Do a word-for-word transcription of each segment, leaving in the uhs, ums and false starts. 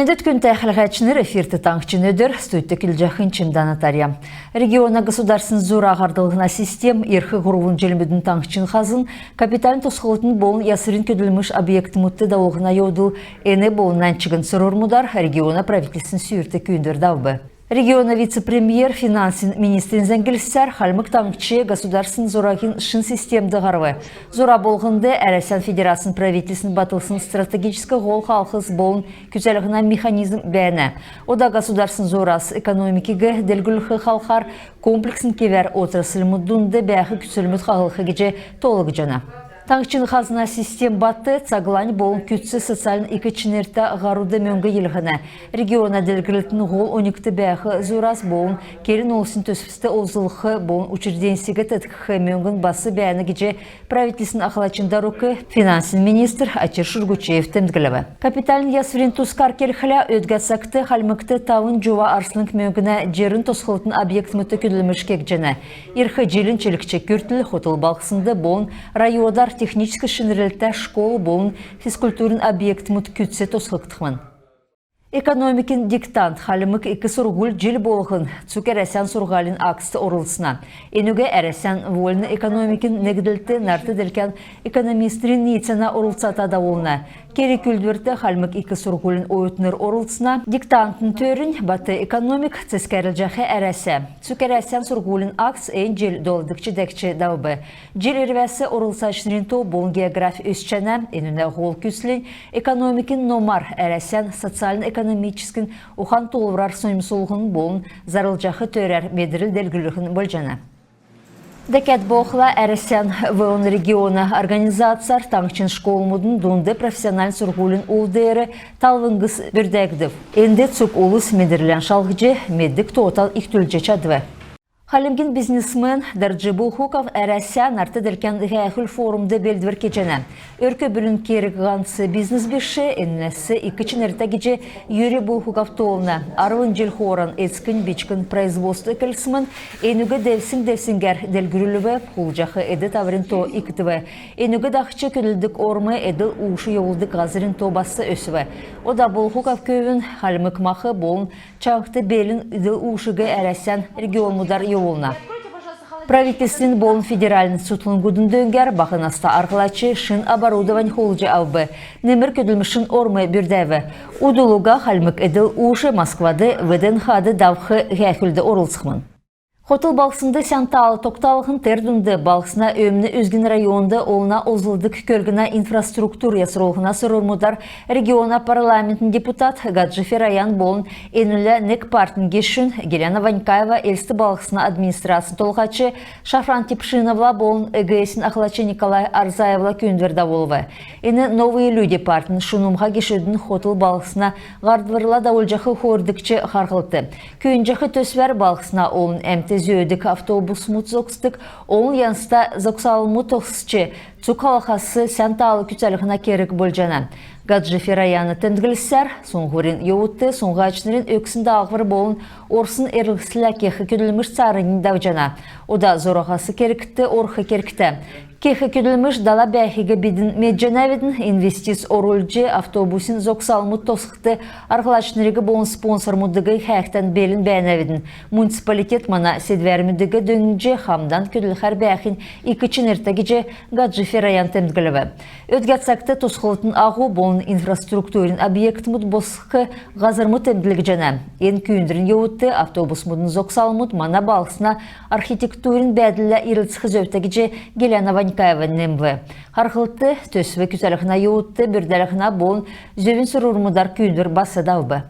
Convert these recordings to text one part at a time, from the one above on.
Эндәд, күндтә хәләһәчнр, эфирт «Таңһчин өдр», студьд көдлҗәхнь Чимдән Наталья. Региона государственн зура һардлһна систем ирх һурвн җилмүдин таңһчин хазн капитальн тосхлтын болн ясврин көдлмш объектмүдт давулһна йовдл, эн болн нань чигн сурврмудар региона правительствин сүүрт күүндвр давв. Региона вице-премьер финансин министрин зәңглсәр, Хальмг Таңһч государственн зураһин шин системд һарв. Зура болһнд Әрәсән Федерацин правительствин батлсн стратегическ һол халхс болн күцәлһнә механизм бәәнә. Ода государственн зурас экономикиг делгрүлх халхар комплексн кевәр отрасльмуд дунд бәәх күцлмүд хаһлх гиҗ тоолгдҗана. Таңһчин хазна систем бат, цаглань болн күцц социальн ик чинртә һаруд мөңг йилһнә. Региона делгрлтин һол оньгт бәәх зурас болн келн улсин төсвст олзлх болн учрежденьсиг теткх мөңгн бас бәәнә гиҗ правительствин ахлачин дарук, финансин министр Очир Шургучеев темдглв. Капитальн ясврин тускар келхлә, өдгә цагт Хальмгт тавн җува арслң мөңгнә җирн тосхлтын объектмүдт көдлмш кегдҗәнә. Ирх җилин чилгч күртл хотл балһснд болн районар техническ шинрлтә школ болн физкультурн объектмүд күцц тосхгдхмн. Экономикин диктант, Хальмг ик сурһуль җил болһн цуг Әрәсән сурһулин акцд орлцна. Энүг Әрәсән вольн экономикин негдлт нарт делкән экономистнрин ниицәнә орлцата давулна. Керг-үүлдврт Хальмг ик сурһулин оютнр орлцна. Диктантын төрнь «Бат экономик — цецгәрлҗәх Әрәсә». Цуг Әрәсән сурһулин акц эн җил долдгч дәкҗ давв. Җил ирвәс орлцачнрин то болн географь өсчәнә. Энүнә һол күцлнь экономикин номар Әрәсән социальн-экономическ ухан-тоолврар соньмсулһн болн зарлҗах төрәр медрл делгрүлһн болҗана. Дәкәд болхла, Әрәсән ВЭО-н региона организацяр таңһчин школмудын дунд профессиональн сурһулин ул деер талвңгс бүрдәгдв. Энд цуг улс медрлән шалһҗ, меддг тоотан икдүлҗ чадв. Хальмгин бизнесмен Дорҗи Булхуков «Әрәсә» нарт делкән һәәхүл форумд белдвр кеҗәнә. Өрк-бүлин керг һанц бизнес биш, энүнәс ик чинртә гиҗ Юрий Булхуков тоолна. Арвн җил хооран эцкнь бичкн производств эклсмн. Энүг девсң-девсңгәр делгрүлв, хулдҗах эд-таврин то икдв. Энүг дахҗ көдлдг орм, эдл-уш йовулдг һазрин то бас өсв. Ода Булхуков көвүн хальмг мах болн чаңһ белн эдл-ушиг Әрәсән регионмудар йовулна. Правительствин болн федеральн цутхлңгудын дөңгәр баһ наста арһлач шин оборудовань хулдҗ авв, немр көдлмшин орм бүрдәв. Удл уга хальмг эдл-уш Москвад ВДНХ-д давх һәәхүлд орлцхмн. Хотл балһснд сән таал тогталһн, тер дунд балһсна өмн үзгин районд олна олзлдг көлгнә инфраструктур ясрулһна сурврмудар региона парламентин депутат Гаджи Фераян болн энүнлә нег партин гешүн Геляна Ванькаева Элст балһсна администрацин толһач Шафран Тепшиновла болн ЭГС-ин ахлач Николай Арзаевла күүндвр давулв. Эн «Новые люди» партин шунмһа гешүдин хотл балһсна һардврла давулҗах хойрдгч харһлт. Күүндҗәх төсвәр балһсна олн әмт зөөдг автобусмуд зогсдг олн янзта зогсалмуд тосч, цуг халхас сән таал күцәлһнә керг болҗана. Гаджи Фераяна темдглсәр, суңһврин йовудт суңһачнрин өгсн даалһвр болн орсн эрлһслә кех көдлмш цааранднь давҗана. Ода зураһас кергт орх кергтә. Кех көдлмш дала бәәхиг бидн медҗәнәвидн. Инвестиц орулҗ, автобусин зогсалмуд тосхд арһлачнриг болн спонсормудыг хәәхдән белн бәәнәвидн. Муниципалитет мана седвәрмүдиг дөңнҗ, хамдан көдлхәр бәәхнь ик чинртә гиҗ Гаджи Фераян темдглв. Өдгә цагт тосхлтын аһу болн инфраструктурин объектмуд босх һазрмуд темдглгдҗәнә. Эн күүндврин йовудт автобусмудын зогсалмуд мана балһсна архитектурин бәәдллә ирлцх зөвтә гиҗ Геляна Ванькаева немв. Харһлт, төсв күцәлһнә йовудт бүрдәлһнә болн зөвин сурврмудар күүндвр бас давв.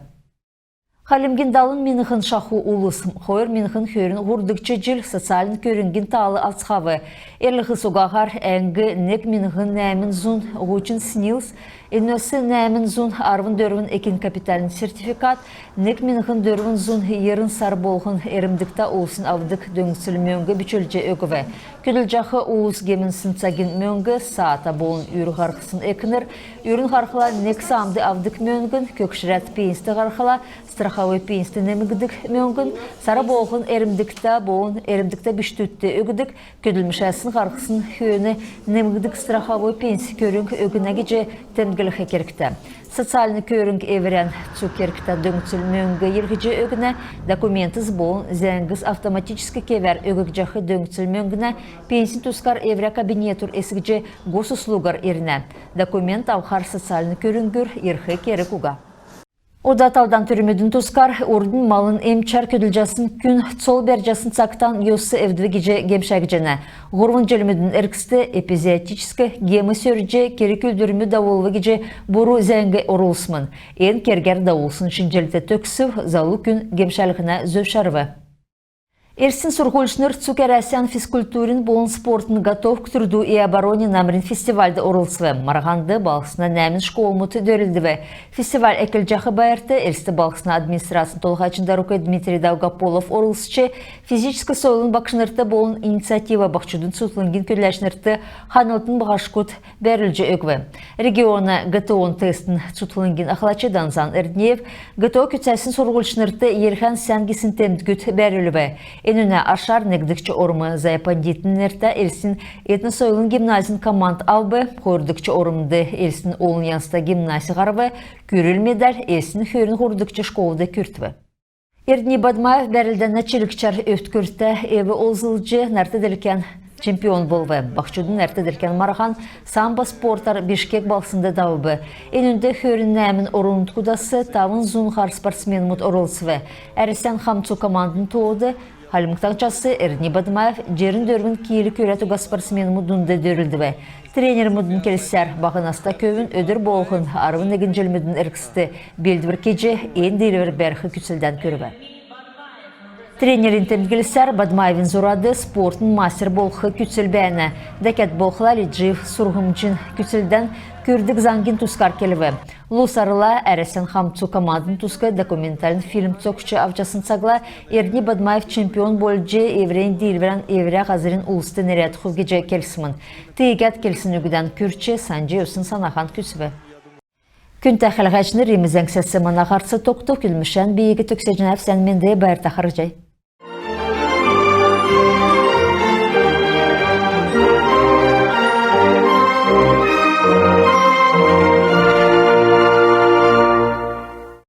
Хальмгин далн миңһн шаху улс хойр миңһн хөрн һурвдгч җил социальн көрңгин таал авцхав. Эрлһс угаһар әңг нег миңһн нәәмн зун һучн СНИЛС, энүнәс нәәмн зун арвн дөрвн экин капитальн сертификат, нег миңһн дөрвн зун йирн сар болһн эрмдгтә улсин авдг дөңцл мөңг бичүлҗ өгв. Көдлҗәх улс гемнсн цагин мөңг, саата болн үр һарһсн экнр, үрн һархла нег саамд авдг мөңгн, көгшрәд пенсьд һархла страховой пенсьд немгдг мөңгн, сар болһн эрмдгтә болн эрмдгтә бичкдүдт өгдг, көдлмшәсн һарһсн хөөн немгдг страховой пенсьд көрң өгнә гиҗ темдг Элх кергтә. Социальн көрңг эврән цуг кергтә дөңцл мөңг йилһҗ өгнә. Документс болн зәңгс автоматическ кевәр өггҗәх дөңцл мөңгнә пенсин тускар эврә кабинетүр эс гиҗ Госуслугар ирнә. Документ авхар социальн көрңгүр ирх керг уга. Ода талдан төрмүдин тускар. Урднь малын эмчәр көдлҗәсн күн цол бәрҗәсн цагтан йос эвдв гиҗ гемшәгдҗәнә. Һурвн җилмүдин эргцд эпизоотическ гем сөрҗ, керг-үүлдврмүд давулв гиҗ буру зәңг орулсмн. Эн кергәр давулсн шинҗллт төгсв, залу күн гемшәлһән зөвшәрв. Элстин сурһульчнр цуг Әрәсән физкультурин болн спортын «Готов к труду и обороне» намрин фестивальд орлцв. Марһанд балһсна нәәмн школмуд дөрлдв. Фестиваль эклҗәх байрт Элст балһсна администрацин толһачин дарук Дмитрий Долгополов орлцҗ, физическ сойлын багшнрт болн «Инициатива» баһчудын цутхлңгин көдләчнрт ханлтын баһашкуд бәрүлҗ өгв. Региона ГТО-н тестин цутхлңгин ахлач Данзан Эрдниев ГТО күцәсн сурһульчнрт йилһән сән гисн темдгүд бәрүлв. Энүнә ашар негдгч орм Зая-Пандитин нертә Элстин этносойлын гимназин команд авв, хойрдгч ормд Элстин олн янзта гимназь һарв, күрл медаль Элстин хөрн һурвдгч школд күртв. Эрдни Бадмаев бәрлдәнә чилгчәр өвдкүртә эв олзлҗ нарт-делкән чемпион болв. Баһчудын нарт-делкән марһан самбо спортар Бишкек балһснд давв. Энүнд хөрн нәәмн орн-нутгудас тавн зун һар спортсменмүд орлцв. Әрәсән хамцу командын тоод Хальмг Таңһчас Эрдни Бадмаев җирн дөрвн кил күрәд уга спортсменмүд дунд дөрлдв. Тренермүдин келсәр, баһ наста көвүн өдр болһн арвн негн җилмүдин эргцд белдвр кеҗ, эн диилвр бәрх күцлдән күрв. Тренерин темдглсәр, Бадмаевин зурад спортын мастер болх күцл бәәнә. Дәкәд болхла, Лиджиев сурһмҗин күцлдән күрдг заңгин тускар келв. Лу сарла Әрәсән хамцу командын туск документальн фильм цокҗ авчасн цагла Эрдни Бадмаев чемпион болҗ, эврәннь диилврән эврә һазрин улст нерәдхв гиҗ келсмн. Тиигәд келсн үгдән күрч, санҗ йовсн санаһан күцв. Күндтә хәләһәчнр, иим зәңгсәс мана һарц тогтв. Көдлмшән би иигәд төгсәҗәнәв. Сән менд, байрта харһий.